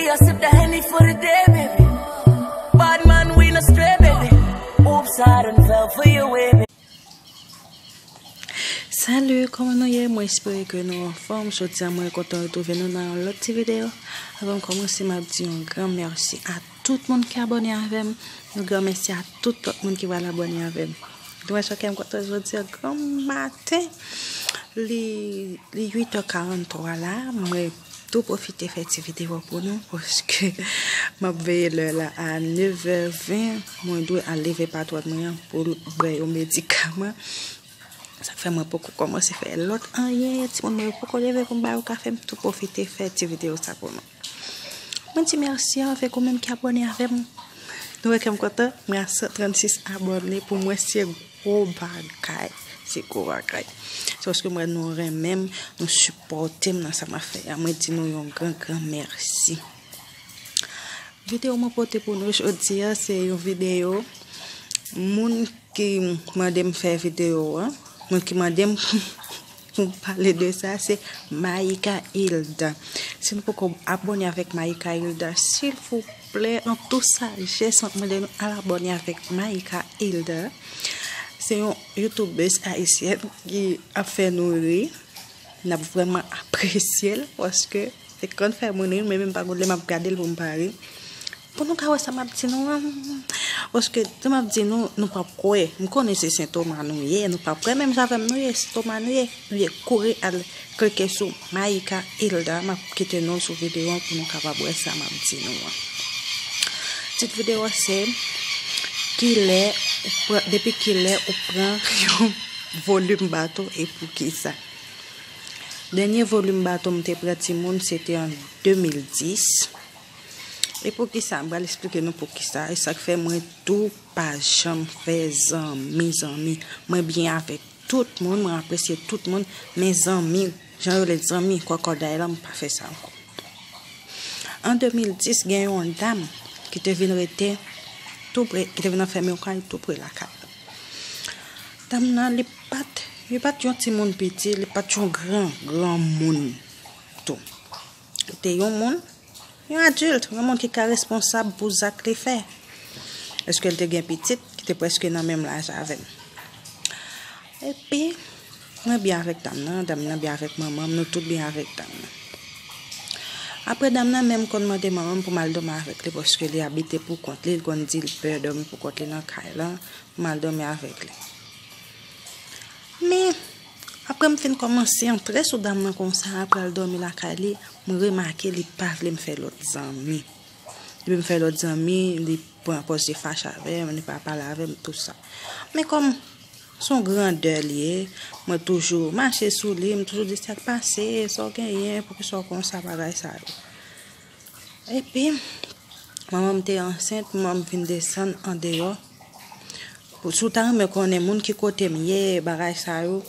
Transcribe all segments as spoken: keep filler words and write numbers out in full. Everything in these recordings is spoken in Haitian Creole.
I sip the Henny for the day, baby. Bad man, we no stray, baby. Oops, I done fell for your way, baby. Salut, kòman nou ye? Mwen espere ke nou anfòm. Jodi a mwen kontan retwouve nou nan yon lòt ti videyo. Avan m kòmanse, m ap di yon gran mèsi a tout moun ki abòne avè m. Yon gran mèsi a tout lòt moun ki pral abòne avè m. Mwen chòke m kontan jodi a gran maten. Li li uit è karant twa la, mwen tou pwofite fè ti videyo pou nou paske m ap veye lè la a nev è ven. Mwen dwe al leve patwòn mwen an pou l bwè yon medikaman. Sa k fè mwen poko kòmanse fè lòt anyen. Timoun mwen yo poko leve pou m ba yo kafe, m tou pwofite fè ti videyo sa pou nou. Mwen di mèsi avèk ou menm ki abòne avè m. Nou wè ke m kontan? Mwen a san trannsis abòne, pou mwen se gwo bagay. Se gwo bagay. Se paske m wè nou renmen m, nou sipòte m nan sa m ap fè a. Mwen di nou yon gran, gran mèsi. Videyo mwen pote pou nou jodi a, se yon videyo moun ki mande m fè videyo a, moun ki mande m pou m pale de sa, se Maïka Hilda. Si nou poko abòne avèk Maïka Hilda, silvouplè, an tou sajès, m ap mande nou al abòne avèk Maïka Hilda. Se yon youtubèz ayisyèn ki ap fè nou ri. N ap vrèman apresye l paske se konn fè moun ri, men menm pa konn lè m ap gade l pou m pa ri. Pou nou ka wè sa m ap di nou an. Paske jan m ap di nou, nou p ap kwè. M konnen se Sentoma nou ye, nou p ap kwè menm jan avè m nou ye, Sentoma nou ye. Nou ye kouri al klike sou Maïka Hilda, m ap kite non l sou videyo an pou nou kapab wè sa m ap di nou an. Tit videyo a se, kilè, ou pran- depi kilè ou pran yon volim bato e poukisa? Dènye volim bato m te pran timoun, se te an de mil dis. E poukisa? M pral eksplike nou poukisa. E sa k fè mwen tou pa janm fè zanmi, zanmi. Mwen byen avèk tout moun, mwen apresye tout moun, men zanmi, jan yo rele zanmi, kòkòday la, m pa fè sa ankò. An de mil dis, gen yon dam ki te vin rete tou pre, ki te vin anfèmen yon kay tou pre lakay la. Dam nan, li pa t, li pa t yon timoun piti, li pa t yon gran, gran moun tou. Li te yon moun, yon adilt, yon moun ki ka responsab pou zak li fè. Èske l te gen pitit ki te prèske nan menm laj avè m? Epi, mwen byen avèk dam nan, dam nan byen avèk manman m, nou tout byen avèk dam nan. Apre dam nan menm konn mande manman m pou m al dòmi avèk li paske li abite pou kont li, li konn di l pè dòmi pou kont li nan kay la, pou m al dòmi avèk li. Men, apre m fin kòmanse antre sou dam nan konsa, apre al dòmi lakay li, mwen remake li pa vle m fè lòt zanmi. Depi m fè lòt zanmi, li pran pòz li fache avè m, li pa pale avè m, tou sa. Men kòm se yon grandè li ye, mwen toujou mache sou li, m toujou di sa k pase, sa w genyen, poukisa w konsa, bagay sa yo. Epi, manman m te ansent, manman m vin desann andeyò. Pou, si w ta renmen konnen moun ki kote m ye, bagay sa yo,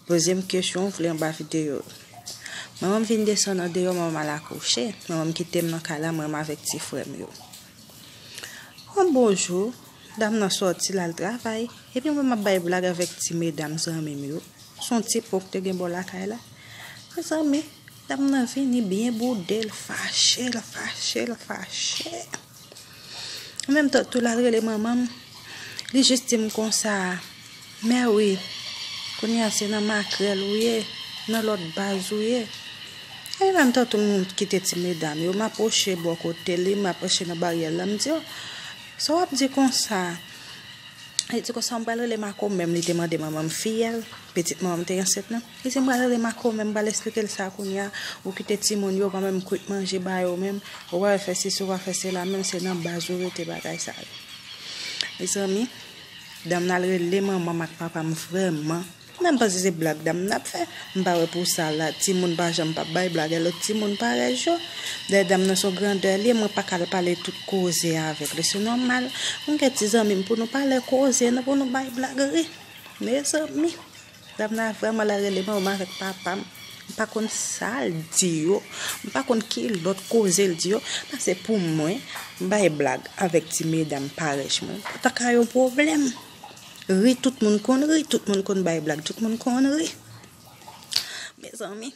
poze m kesyon w vle anba videyo. Manman m vin desann andeyò, manman m al akouche. Manman m kite m nan kay la, mwen menm avèk ti frè m yo. Yon bon jou, dam nan sòti, l al travay. Epi mwen, m ap bay blag avèk ti medam zanmi m yo. Se yon ti pon ki te gen bò lakay la. Mezanmi, dam nan vini byen boude, l fache, l fache, l fache. An menm tan tou, l al rele manman m. Li jis di m konsa, Mèwi, kounye a se nan makrèl ou ye, nan lòt baz ou ye. An menm tan tou, m kite ti medam yo, m apwoche bò kote li, m apwoche nan baryè la, m di, o, sa w ap di konsa? Li di konsa, m pral rele makomè m, li te mande manman m fiyèl, pitit manman m te ansent nan. Li di, m pral rele makomè m, m pral eksplike l sa kounye a, ou kite timoun yo, ou pa menm kwit manje ba yo menm, ou pa fè sesi, ou pa fè sela, menm se nan baz ou rete bagay sa yo. Mezanmi, dam nan al rele manman m ak papa m vrèman. Mwen menm panse se blag dam nan ap fè. M pa wè pou sa la, timoun pa janm p ap bay blag a lòt timoun parèy yo. Dayè dam nan se yon grandè li ye, mwen pa ka al pale tout koze avèk li. Se nòmal, mwen gen ti zanmi m pou nou pale koze, non, pou nou bay blag ri. Mezanmi, dam nan vrèman al rele manman m avèk papa m. M pa konn sa l di yo. M pa konn ki lòt koze l di yo. Pase pou mwen, bay blag avèk ti medam parèy mwen, pa ta ka yon pwoblèm. Ri, tout moun konn ri, tout moun konn bay blag, tout moun konn ri. Mezanmi,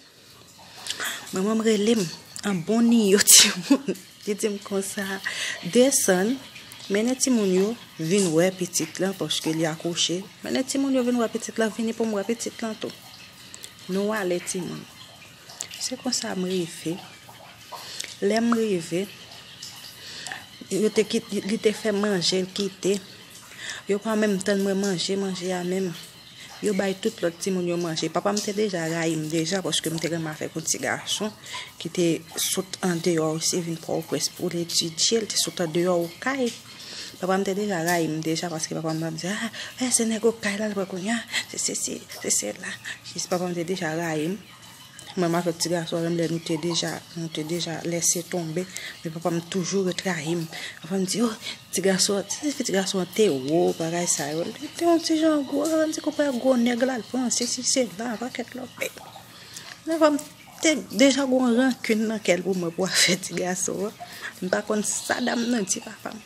manman m rele m. an bon niyo timoun. Li di m konsa, desann, mennen timoun yo vin wè pitit lan, paske li akouche. Mennen timoun yo vin wè pitit lan, vini pou m wè pitit lan tou. Nou ale timoun. Se konsa m rive. Lè m rive, yo te kit, li te fè manje, l kite. Yo pa menm tann mwen manje, manje a menm. Yo bay tout lòt timoun yo manje. Papa m te deja rayi m deja, paske m te renmen avèk yon ti gason ki te sot andeyò isi, vin Pòtoprens pou l etidye, l te sot andeyò Okay. Papa m te deja rayi m deja, paske papa m t ap di, ah, eh, se nèg Okay la l pran kounye a, se sesi, se sela. Jis papa m te deja rayi m. Mwen m avèk ti gason an, menm lè nou te deja, nou te deja lèse tonbe, men papa m toujou ret rayi m. Papa m di, oh, ti gason an, ti fi ti gason an te wo, bagay sa yo. Li te yon ti jan gwo, papa m di, konpè gwo nèg la, l pran, sesi, sela, pakèt lòt. Papa m te deja gon rankin nan kè l pou mwen pou afè ti gason an. M pa konn sa dam nan di papa m.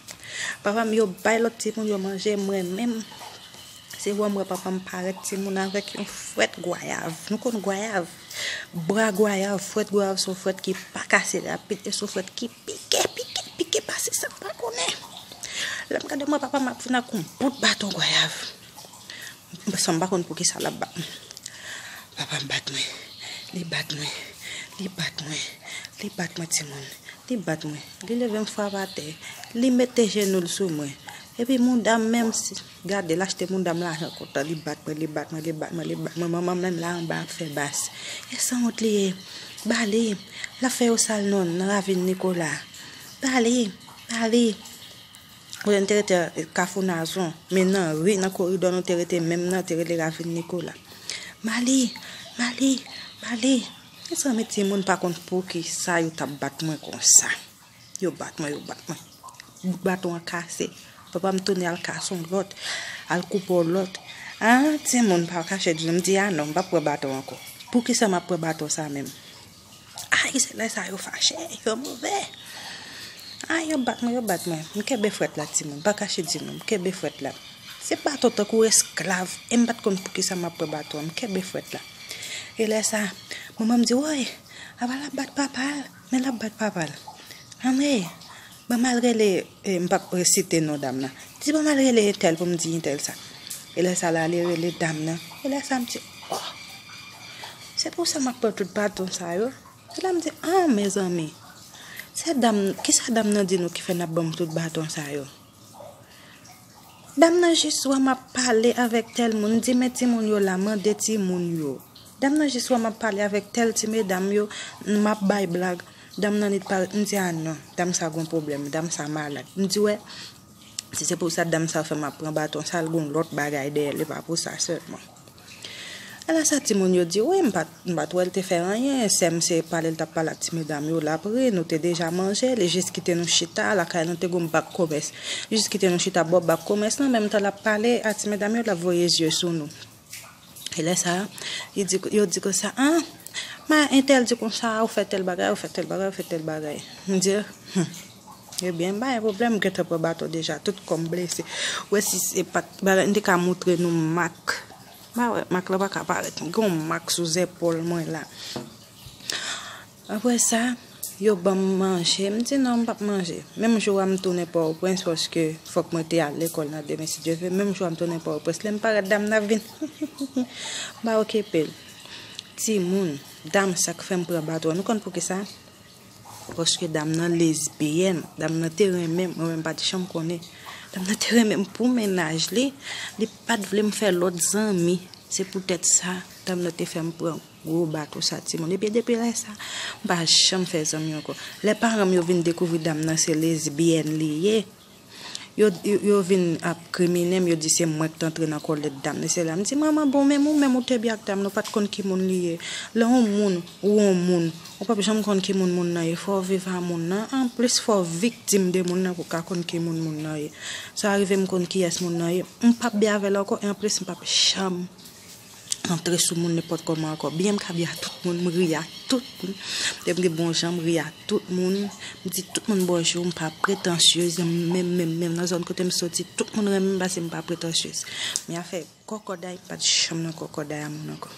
Papa m yo bay lòt timoun yo manje, mwen menm. Se wè m wè papa m parèt timoun avèk yon frèt gwayav. Nou konn gwayav? Bra gwayav, frèt gwayav se yon frèt ki pa kase rapid, e se yon frèt ki pike, pike, pike pase sa m pa konnen. Lè m gade m wè papa m ap vin ak yon bout baton gwayav. San m pa konn poukisa l ap bat mwen. Papa m bat mwen. Li bat mwen. Li bat mwen. Li bat mwen timoun. Li bat mwen. Li leve m frape atè. Li mete jenou l sou mwen. Epi mouda m menm si, gade l achte mouda m lajan kontan. Li bat mwen, li bat mwen, li bat mwen, li bat mwen. Manman m menm la anba ap fè bas. E sanwont li ye. Ba li. L ap fè yo sal non nan ravin Nikola. Ba li. Ba li. Kote n te rete Kafou Nazon, men nan ri, nan koridò nou te rete menm nan, te rele Ravin Nikola. Mali, Mali, Mali. Mezanmi, timoun pa konn poukisa yo t ap bat mwen konsa. Yo bat mwen, yo bat mwen. Bout baton an kase. Papa m tounen al kase yon lòt, al koupe yon lòt. Ah, timoun pa kache di m, m di, ah non, m p ap pran baton ankò. Poukisa m ap pran baton sa menm? Ay, se lè sa yo fache, yo move. Ay, yo bat mwen, yo bat mwen. M kenbe frèt la, timoun. Pa kache di nou, m kenbe frèt la. Se baton tankou esklav. E m pa t konn poukisa m ap pran baton an. M kenbe frèt la. E lè sa, manman m di, woy, apa l ap bat papa l? Men l ap bat papa l. Anmwey, ban m al rele, e, m p ap resite non dam nan. Di ban m al rele entèl pou m di entèl sa. E lè sa l ale rele dam nan. E lè sa m di, oh, se pou sa m ap pran tout baton sa yo. Se la m di, ah, mezanmi, se dam, kisa dam nan di nou ki fè n ap ban m tout baton sa yo? Dam nan jis wè m ap pale avèk tèl moun, m di, men timoun yo la, mande timoun yo. Dam nan jis wè m ap pale avèk tèl ti medam yo, m ap bay blag. Dam nan li t parèt, m di, ah non, dam sa gon pwoblèm, dam sa malad. M di, wè, si se pou sa dam sa fè m ap pran baton sa, l gon lòt bagay dèyè l, e pa pou sa sèlman. Ala sa timoun yo di, wi, m pa t, m pa t wè l te fè anyen, sè m se pale l t ap pale ak ti medam yo, l ap ri, nou te deja manje, li jis kite nou chita, lakay nou te gon bak komès. Li jis kite nou chita bò bak komès lan, menm tan l ap pale a ti medam yo, l ap voye zye sou nou. E lè sa, li di, yo di konsa, ah, ma entèl di konsa, ou fè tèl bagay, ou fè tèl bagay, ou fè tèl bagay. M di, hmm, ebyen, m pa gen pwoblèm, m gentan pran baton deja, tout kò m blese. Ou wè si se pa t bagay, m te ka moutre nou mak. M pa wè, mak la pa ka parèt. M gen yon mak sou zepòl mwen la. Apre sa, yo ban m manje. M di non, m p ap manje. Menm jou a, m tounen Pòtoprens paske fòk mwen te al lekòl nan demen, si Dye vle. Menm jou a, m tounen Pòtoprens. Lè m parèt, dam nan vin. M pa okipe l. Timoun, dam sa k fè m pran baton an. Nou konn poukisa? Paske dam nan lesbyèn, dam nan te renmen m, mwen menm m pa t janm konnen. Dam nan te renmen m pou mennaj li, li pa t vle m fè lòt zanmi. Se poutèt sa, dam nan te fè m pran gwo baton sa timoun. Epi depi lè sa, m pa janm fè zanmi ankò. Lè paran m yo vin dekouvri dam nan se lesbyèn li ye, yo, yo, yo vin ap kriminen m, yo di se mwen k t antre nan kòlèt dam nan. Se la m di, manman, bon, menm ou menm ou te byen ak dam nan, ou pa t konn ki moun li ye. Lè yon moun, ou yon moun, ou p ap janm konn ki moun moun nan ye. Fò w viv a moun nan. Anplis, fò w viktim de moun nan pou w ka konn ki moun moun nan ye. Sa rive m konn kiyès moun nan ye. M p ap byen avè l ankò, e anplis, m p ap janm antre sou moun nenpòt kòman ankò. Byen, m ka byen a tout moun, m ri a tout moun. Lè m gen bon jan, m ri a tout moun. M di tout moun bonjou, m pa pretansyez, menm, menm, menm nan zòn kote m soti, tout moun renmen m paske m pa pretansyez. Men afè kòkòday, m pa t janm nan kòkòday a moun ankò.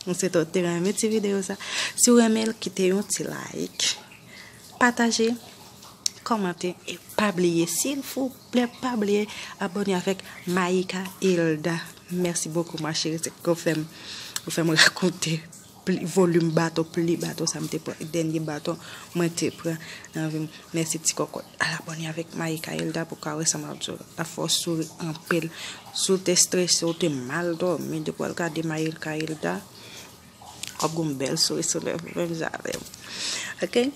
M swete w te renmen ti videyo sa. Si w renmen l, kite yon ti like. pataje, kòmante e pa bliye, silvouplè, pa bliye abòne avèk Maïka Hilda. Mèsi bokou, ma chérie, se ke w fè m, ou fè m rakonte pli, volim baton, pli baton sa m te pran, dènye baton mwen te pran nan vi m. Mèsi ti kòkòt. Al abòne avèk Maïka Hilda pou ka wè sa m ap di w la. L ap fè w souri anpil. Si w te strese, w te mal dòmi, depi w al gade Maïka Hilda, w ap gen yon bèl souri sou lèv ou, menm jan avè m. Oke?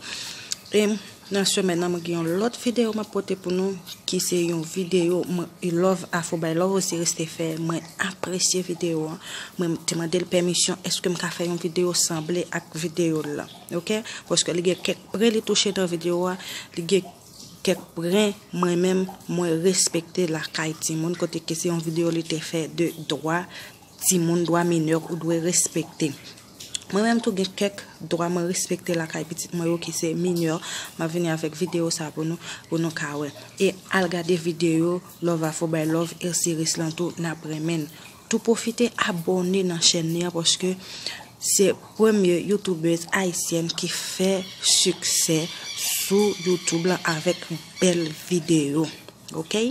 E nan semèn nan, mwen gen yon lòt videyo m ap pote pou nou, ki se yon videyo mwen, Love Afro by Love Osiris te fè. Mwen apresye videyo an. Mwen te mande l pèmisyon, èske m ka fè yon videyo sanble ak videyo l lan? Oke? Paske li gen kèk pwen li touche nan videyo a, li gen kèk pwen mwen menm mwen respekte lakay timoun, kote ke se yon videyo li te fè de dwa timoun, dwa minè ou dwe respekte. Mwen menm tou gen kèk dwa mwen respekte lakay pitit mwen yo ki se minè. M ap vini avèk videyo sa pou nou, pou nou ka wè. E al gade videyo Love Afro by Love Osiris lan tou, n ap renmen n. Tou pwofite abòne nan chèn li an, paske se premye youtubèz ayisyèn ki fè siksè sou YouTube lan avèk bèl videyo. Oke?